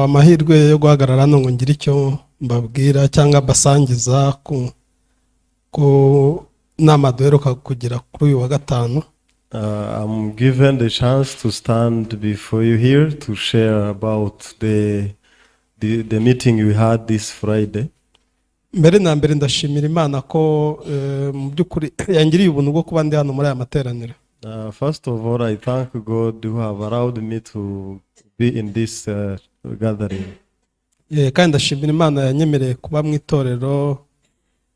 Mpawe amahirwe yo guhagarara hano ngo ngire icyo mbabwira cyangwa mbasangiza ku nama duheruka kugira kuri uyu wa gatanu. I'm given the chance to stand before you here to share about the meeting we had this Friday. Mbere na mbere ndashimira Imana ko mu by'ukuri yangiriye ubuntu bwo kuba ndi hano muri aya materaniro. First of all, I thank God who have allowed me to be in this gathering. Kandi ndashimira Imana yanyemereye kuba mu itorero,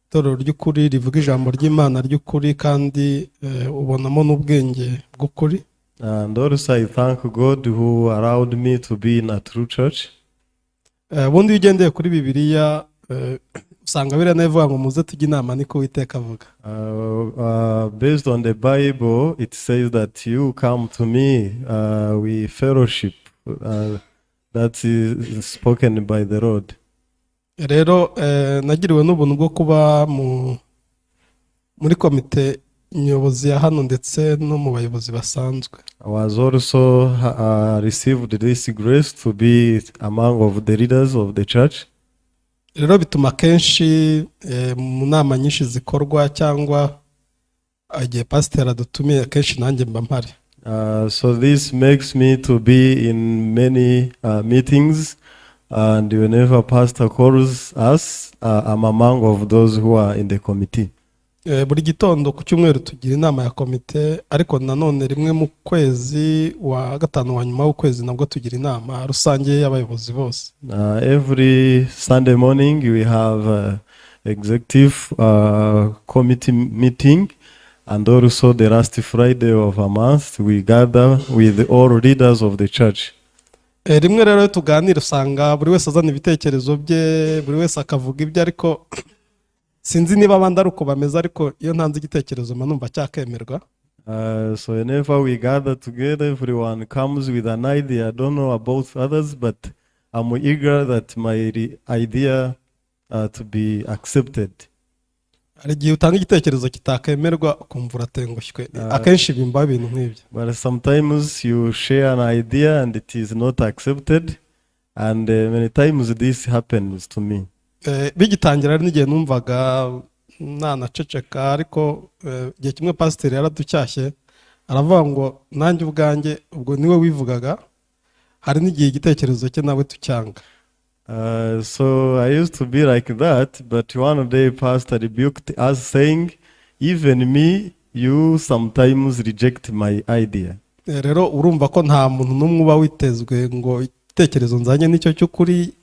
itorero ry'ukuri rivuga ijambo ry'Imana ry'ukuri, kandi ubonamo n'ubwenge bw'ukuri. And also, I thank God who allowed me to be in a true church. Ubundi iyo ugendeye kuri Bibiliya, usanga biriya nayo ivuga ngo muze tujye inama, niko Uwiteka avuga. Based on the Bible, it says that you come to me, we fellowship. That is spoken by the Lord. Rero nagiriwe n'ubuntu bwo kuba muri komite nyobozi ya hano ndetse no mu bayobozi basanzwe. I was also received this grace to be among of the leaders of the church. Rero bituma akenshi mu nama nyinshi zikorwa cyangwa igihe pasiteri adutumiye, akenshi nanjye mba mpari. So this makes me to be in many meetings, and whenever pastor calls us, I'm among of those who are in the committee. Buri gitondo ku cyumweru tugira inama ya komite, ariko nanone rimwe mu kwezi, wa gatanu wa nyuma w'ukwezi, nabwo tugira inama rusange y'abayobozi bose. Every Sunday morning we have executive committee meeting, and also the last Friday of a month we gather with all leaders of the church. Rimwe rero iyo tuganira usanga buri wese azana ibitekerezo bye, buri wese akavuga ibye, ariko sinzi niba abandi ari uko bameze, ariko iyo ntanze igitekerezo mba numva cyakemerwa. So whenever we gather together, everyone comes with an idea. I don't know about others, but I'm eager that my idea to be accepted. Hari igihe utanga igitekerezo kitakemerwa ukumva uratengushywe. Akenshi bimbaho ibintu nk'ibyo. But sometimes you share an idea and it is not accepted, and many times this happens to me. Bigitangira hari n'igihe numvaga nanaceceka, ariko igihe kimwe pasiteri yaraducyashye aravuga ngo nanjye ubwanjye, ubwo niwe wivugaga, hari n'igihe igitekerezo cye nawe tucyanga. So I used to be like that, but one day pastor rebuked us, saying, "Even me, you sometimes reject my idea." Rero urumva ko nta muntu n'umwe uba witezwe ngo igitekerezo nzanye nicyo cy'ukuri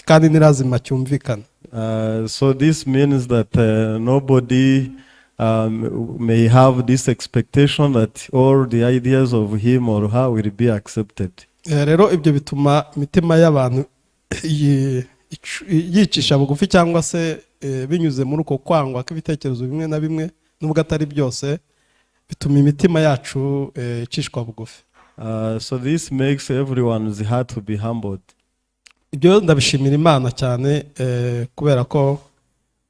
kandi ni lazima cyumvikana. So this means that nobody may have this expectation that all the ideas of him or her will be accepted. Rero ibyo bituma imitima y'abantu yicisha bugufi, cyangwa se binyuze muri uko kwangwa kw'ibitekerezo bimwe na bimwe, nubwo atari byose, bituma imitima yacu icishwa bugufi. So this makes everyone's heart to be humbled. Ibyo ndabishimira Imana cyane, kubera ko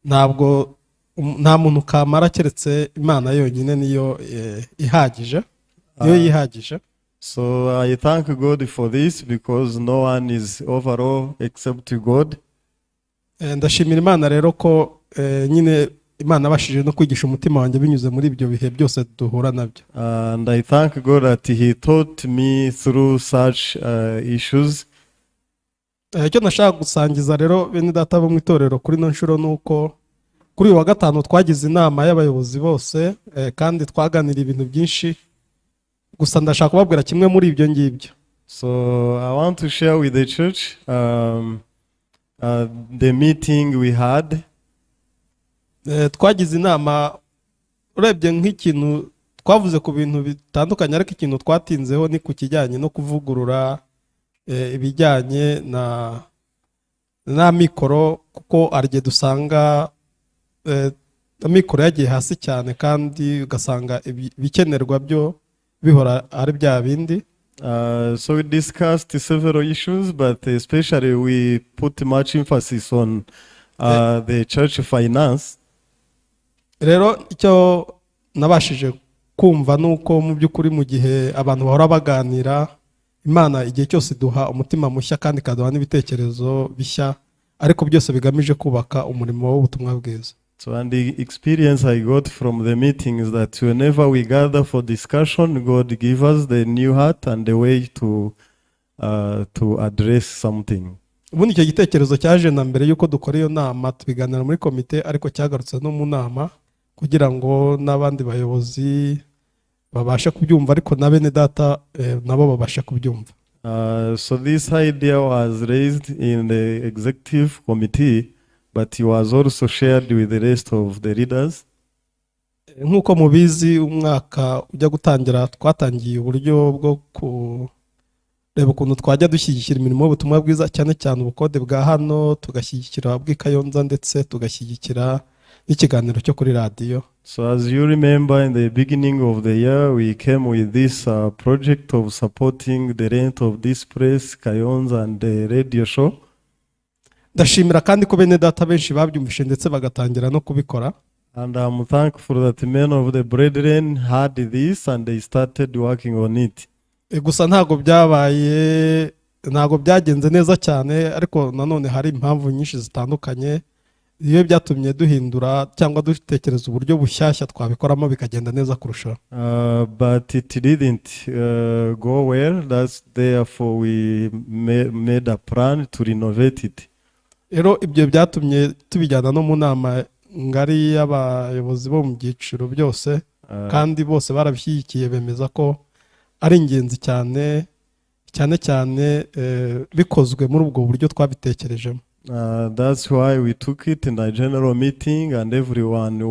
ntabwo nta muntu kamara keretse Imana yonyine, niyo ihagije, niyo yihagije. So I thank God for this because no one is overall except God. Ndashimira Imana rero ko nyine Imana yabashije no kwigisha umutima wanjye binyuze muri ibyo bihe byose duhura nabyo. And I thank God that He taught me through such issues. Icyo nashaka gusangiza rero bene data bo mu itorero kuri ino nshuro ni uko kuri uyu wa gatanu twagize inama y'abayobozi bose, kandi twaganiriye ibintu byinshi, gusa ndashaka kubabwira kimwe muri ibyo ngibyo. So I want to share with the church the meeting we had. Twagize inama, urebye nk'ikintu twavuze ku bintu bitandukanye, ariko ikintu twatinzeho ni ku kijyanye no kuvugurura ibijyanye na n'amikoro, kuko hari igihe dusanga amikoro yagiye hasi cyane kandi ugasanga ibikenerwa byo bihora ari bya bindi. So we discussed several issues, but especially we put much emphasis on the church finance. Rero icyo nabashije kumva ni uko mu by'ukuri mu gihe abantu bahora baganira Imana igihe cyose iduha umutima mushya kandi ikaduha n'ibitekerezo bishya, ariko byose bigamije kubaka umurimo w'ubutumwa bwiza. So, and the experience I got from the meeting is that whenever we gather for discussion, God give us the new heart and the way to address something. Ubundi icyo gitekerezo cyaje na mbere y'uko dukora iyo nama, tubiganira muri komite, ariko cyagarutse no mu nama kugira ngo n'abandi bayobozi babashe kubyumva, ariko na bene data nabo babashe kubyumva. So this idea was raised in the executive committee, but it was also shared with the rest of the leaders. Nk'uko mubizi, umwaka ujya gutangira twatangiye uburyo bwo kureba ukuntu twajya dushyigikira imirimo y'ubutumwa bwiza, cyane cyane ubukode bwa hano, tugashyigikira ubw'i Kayonza, ndetse tugashyigikira n'ikiganiro cyo kuri radiyo. So as you remember, in the beginning of the year, we came with this project of supporting the rent of this place, Kayonza, and the radio show. Ndashimira kandi ko bene data benshi babyumvishe ndetse bagatangira no kubikora. And I'm thankful that many of the brethren had this and they started working on it. Gusa ntabwo byabaye, ntabwo byagenze neza cyane, ariko nanone hari impamvu nyinshi zitandukanye iyo byatumye duhindura cyangwa dutekereza uburyo bushyashya twabikoramo bikagenda neza kurushaho. But it didn't go well. That's therefore we made a plan to renovate it. Rero ibyo byatumye tubijyana no mu nama ngari y'abayobozi bo mu byiciro byose, kandi bose barabishyigikiye, bemeza ko ari ingenzi cyane cyane cyane bikozwe muri ubwo buryo twabitekerejemo. That's why we took it in a general meeting, and everyone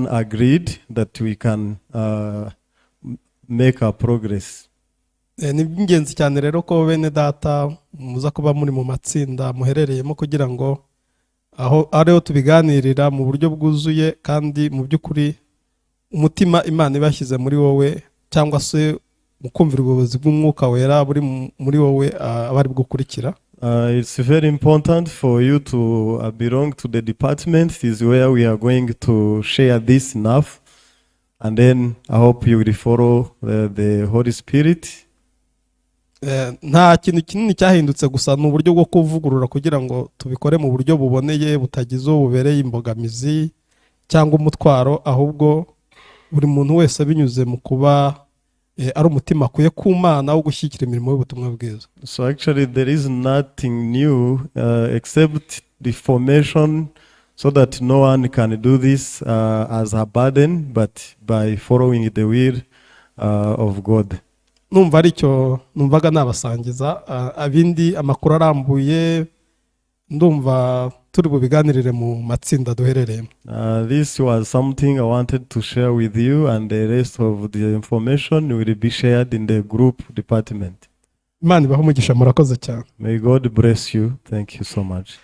agreed that we can make a progress. Ni iby'ingenzi cyane rero ko bene data muza kuba muri mu matsinda muherereyemo, kugira ngo aho ariho tubiganirira mu buryo bwuzuye, kandi mu by'ukuri umutima Imana ibashyize muri wowe cyangwa se mu kumvira ubuyobozi bw'Umwuka Wera buri muri wowe aba ari bwo ukurikira. It's very important for you to belong to the department. It is where we are going to share this enough. And then I hope you will follow the Holy Spirit. Nta kintu kinini cyahindutse, gusa ni uburyo bwo kuvugurura kugira ngo tubikore mu buryo buboneye, butagize uwo bubereye imbogamizi cyangwa umutwaro, ahubwo buri muntu wese binyuze mu kuba ari umutima akuye ku Mana wo gushyigikira imirimo y'ubutumwa bwiza. So actually, there is nothing new except the formation so that no one can do this as a burden, but by following the will of God. Numva aricyo numvaga nabasangiza. Abindi amakuru arambuye ndumva turi bubiganirire mu matsinda duherereyemo. This was something I wanted to share with you, and the rest of the information will be shared in the group department. Imana ibahe umugisha, murakoze cyane. May God bless you. Thank you so much.